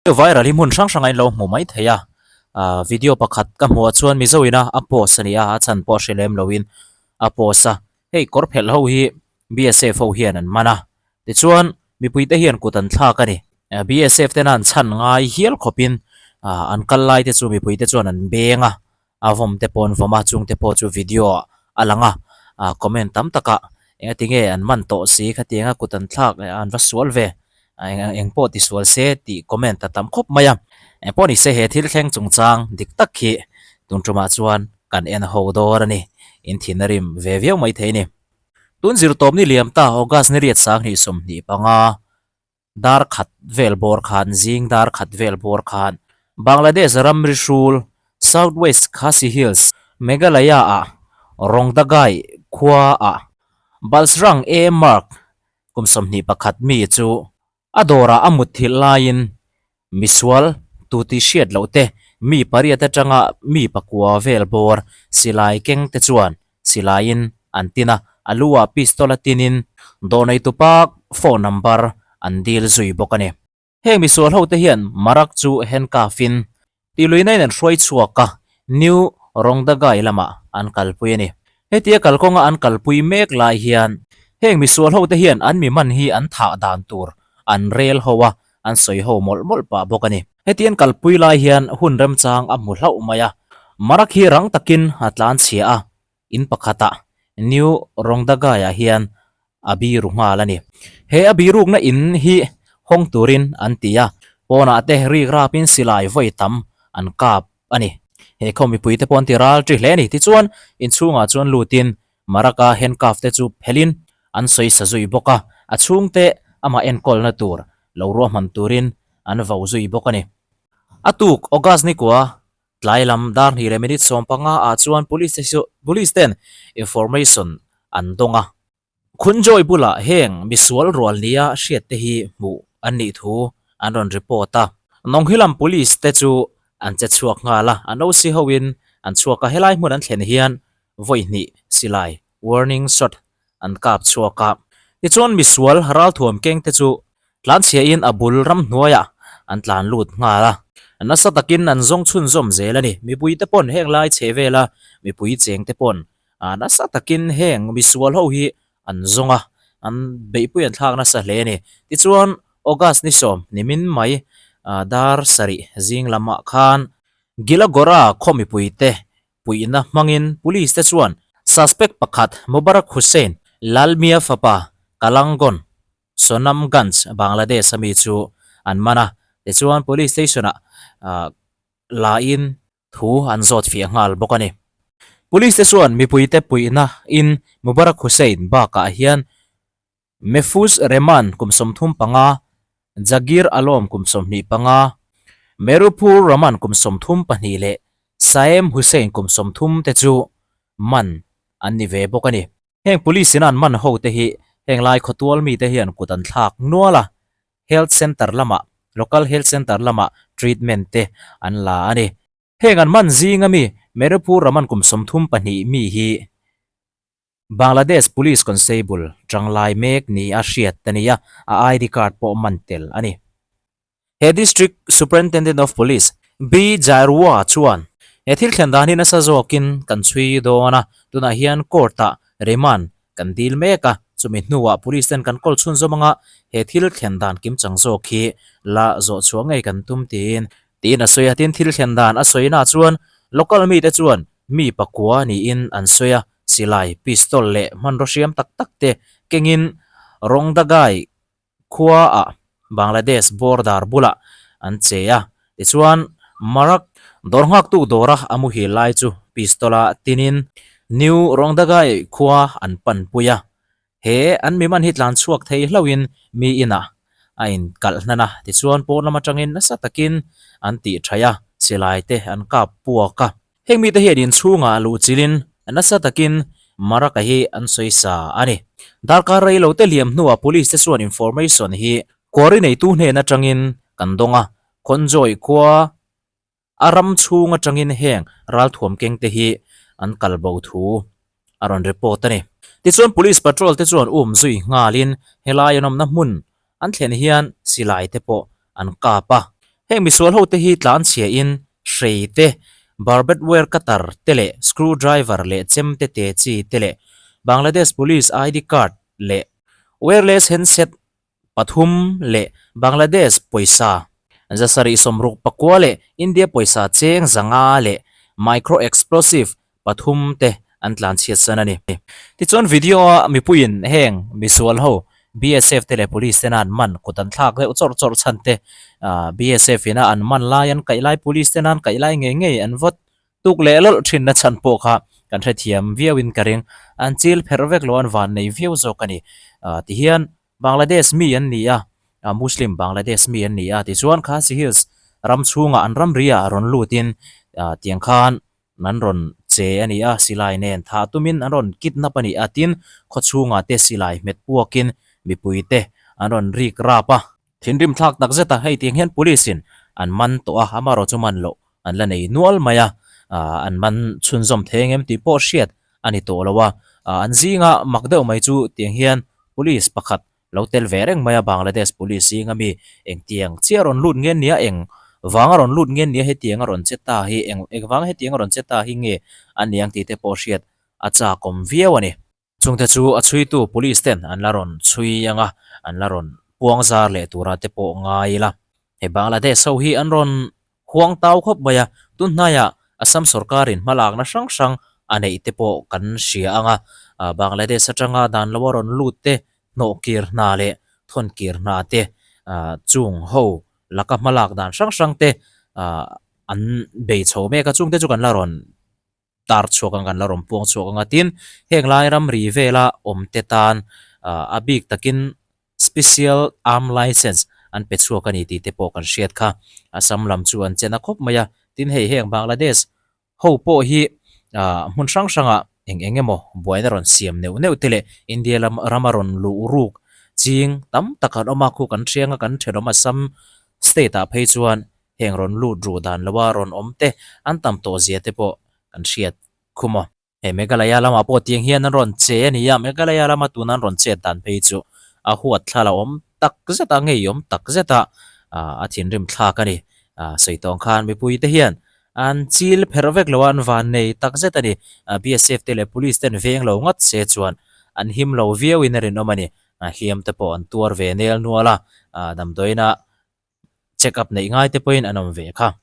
Viral hi hmun hrang hrangah in lo hmu mai thei a ah video pakhat ka hmuh ah chuan mizo ina a post a ni a a chhan pawh a hre lem loin a post a hei kawr phelh ho hi BSF ho hian an man a tichuan mipui te hian kut an thlak a ni BSF tena an chhan ngai hial khawpin ah an kal lai te chu mipui te chuan an beng a. a vawm te pawh an vawm a chung te pawh chu video ah a lang a ah comment tam tak ah engati nge an man tawh si khatiang a kut an thlak leh an va sual ve ah eng eng pawh ti sual se tih comment a tam khawp mai a engpawh ni se he thil thleng chungchang dik tak hi tun tumah chuan kan en ho dawn a ni in thin a rim ve viau mai thei a ni tun zirtawp ni liam ta August ni riat sanghnih 25. Dar khat vel bawr khan zing dar khat vel bawr khan Bangladesh ramri hrul South West Khasi Hills, Meghalaya ah Rongdagai khua ah Balsrang A Mark kum 21 mi chu a dawrah a mutthilh laiin misual tu tih hriat loh te mi pariat atanga mi pakua vel bawr silai keng te chuan Silaiin an tin a, a lu ah pistol a tinin dawrneitupa phone number an dil zui bawk a ni. Heng misual ho te hian Marak chu handcuff in tihluihna in an hruai chhuak a, New Rongdagai lamah an kalpui a ni. Hetia kalkawnga an kalpui mek lai hian heng misual ho te hian an mi man hi an thah dan tur an rel ho a, an sawi ho mawlh mawlh pah bawk a ni. Heti an kalpui lai hian hun remchang a hmu hlauh mai a, Marak hi rang takin a tlan chhia a, in pakhatah New Rongdagai-ah hian a biru nghal a ni. He a birukna in hi hawng turin an ti a, pawnah te rik rapin silai vawi tam an kap a ni. He khaw mipuite pawh an ti ral ṭi hle a ni. Tichuan, inchhungah chuan lutin Maraka handcuff te chu phelhin an sawi sa zui bawk a, a chhungte amah enkawlna tur lo ruahman turin an vo zui bawk a ni. A tuk August nikua tlai lam dar hnih leh minute 15 ah chuan police te chu police ten information an dawng a. Khunjoy bulah heng misual rual nia hriat te hi hmuh an nih thu an rawn report a. Nonghilam police te chu an che chhuak nghal a, an OC hoin an chhuak a, helai hmun an thlen hian vawi hnih silai, warning shot, an kap chhuak a. Tichuan misual ralthuam keng te chu tlanchhiahin a bul ramhnuaiah an tlan lut nghal a. Nasa takin an zawng chhunzawm zel a ni. Mipui te pawn heng lai chhe vela mipui cheng te pawn nasa takin heng misual ho hi an zawng a, an beihpui an thlak nasa hle a ni. Tichuan August ni 10 nimin mai dar sarih zing lamah khan Gilagora khaw mipui te Puihna hmangin police te chuan suspect pakhat Mubarak Hussain Lalmia fapa Kalangon, Sonamganj, Bangladesh a mi chu an man a, tichuan police station ah la in thu an zawt fiah nghal bawk a ni. Police te chuan mipuite puihna in Mubarak Hussain bakah hian Mehfooz Rehman kum 35, Jagir Alom kum 25, Merupur Rahman kum 32 leh Saem Hussain kum 30 te chu man an ni ve bawk a ni. Heng police in an man ho te hi heng lai khawtual mite hian kut an thlak nual a, health centre lamah, local health centre lamah treatment te an la a ni. Heng an man zinga mi Merupur Rahman kum 32 mi hi Bangladesh Police Constable tanglai mek ni a hriat a ni a, a ID card pawh man tel a ni. He District Superintendent of Police, B Jairua chuan he thil thlen dan hi nasa zawkin kan chhui dawn a, tunah hian court-ah remand kan dil mek a, chumi hnuah police ten kan kawl chhunzawm anga he thil thlen dan kimchang zawk hi la zawh chhuah ngei kan tum tiin tiin a sawi a, tin thil thlen dan a sawina chuan local mite chuan Mi pakua niin an sawi a, silai, pistol leh hmanraw hriam tak tak te kengin Rongdagai khuaah Bangladesh border bulah an che a. Tichuan, Marak dawr nghaktu dawra a muhil lai chu pistol-a tinin New Rongdagai khua an panpui a. He an mi man hi tlan chhuak thei hlauhin mi inah a inkalh hnan a, tichuan pawn lam atangin nasa takin an tih thaih a, silai te an kap puak a. Heng mite hian inchhungah luh chilin nasa takin Maraka hi an sawi sa a ni. Darkar rei lo te liam hnuah police te chuan information hi quarry neitu hnen atangin kan dawng a, Khawnjawi khua A ram chhung atangin heng ralthuam keng te hi an kal bo thu a rawn report a ni. Tichuan police patrol te chuan um zui nghalin helai an awmna hmun an thlen hian silai te pawh an kap a. Heng misual ho te hi tlan chhia in hrei te, barbed wire cutter te leh screw driver leh chem te te chi te leh Bangladesh Police ID card leh wireless handset pathum leh Bangladesh pawisa zasarih sawmruk pakua leh India pawisa cheng zanga leh micro explosive pathum te an tlan chhiat san a ni. Tichuan video a mipuiin heng misual ho BSF te leh police tena an man kut an thlak deuh chawrh chawrh chhan te BSF ina an man lai an kaih lai police tena an kaih lai ngei ngei an vawt tuk leh lawlh thin na chhan pawh kha kan hrethiam viau in ka ring. An chil pherh vek lo an van nei viau zawk a ni. Tihian Bangladesh mi an ni a, Muslim Bangladesh mi an ni a tichuan Khasi Hills ram chhungah an ramri ah rawn lut in tiang khan an rawn che a ni a, silai nen thah tumin an rawn kidnap a ni a, tin khawchhungah te silai hmet puakin mipui te an rawn rik rap a. Thinrim thlak tak zet a, hei tiang hian police in an man tawh a, amaherawh chu man loh an la nei nual mai a, an man chhunzawm thei engem tih pawh hriat a ni tawh lo a, an zinga mak deuh mai chu tiang hian police pakhat lo tel ve reng mai a, Bangladesh police zinga mi engtiang chiah rawn lut nge nia, eng vanga rawn lut nge nia hetiang a rawn che ta hi, eng eng vanga hetiang a rawn che ta hi nge a ni ang tih te pawh hriat a chakawm viau a ni. Chungte chu a chhuitu police ten an la rawn chhui ang a, an la rawn puang zar leh tura te pawh ngai ila. Hei Bangladesh ho hi an rawn huang tau khawp mai a, tun hnaiah Assam sorkarin hmalakna hrang hrang a neih te pawh kan hria ang a, Bangladesh atanga dan lo a rawn lut te hnawh kir hna leh thawn kir hna te chung ho laka hmalak dan hrang hrang te an bei chho mek a, chungte chu kan la rawn tar chhuak ang kan la rawn puang chhuak ang a, tin heng lai ramri vela awm te tan a bik takin Special Arm Licence an pe chhuak a ni tih te pawh kan hriat kha. Assam lam chu an chen a khawp mai a, tin hei heng Bangladesh ho pawh hi hmun hrang hrangah eng eng emaw buaina rawn siam neuh neuh te leh India lam rama rawn luh ruk ching tam tak an awm a, khu kan hriang a kan thenawm Assam state ah phei chuan heng rawn lut ruh dan loa rawn awm te an tam tawh zia te pawh kan hriat khum aw. Hei Meghalaya lamah pawh tiang hian an rawn che a ni a, Meghalaya lama tuna an rawn chet dan phei chu a huat thla la awm tak zet a, ngei awm tak zet a, a thinrim thlak a ni. Sawi tawng khan mipui te hian an chil pherh vek lo a, an van nei tak zet a ni. BSF te leh Police ten veng lo ngat se chuan an him lo viau in a rinawm a ni. Hliam te pawh an tuar ve nel nual a, damdawiina check up neih ngai te pawhin an awm ve kha.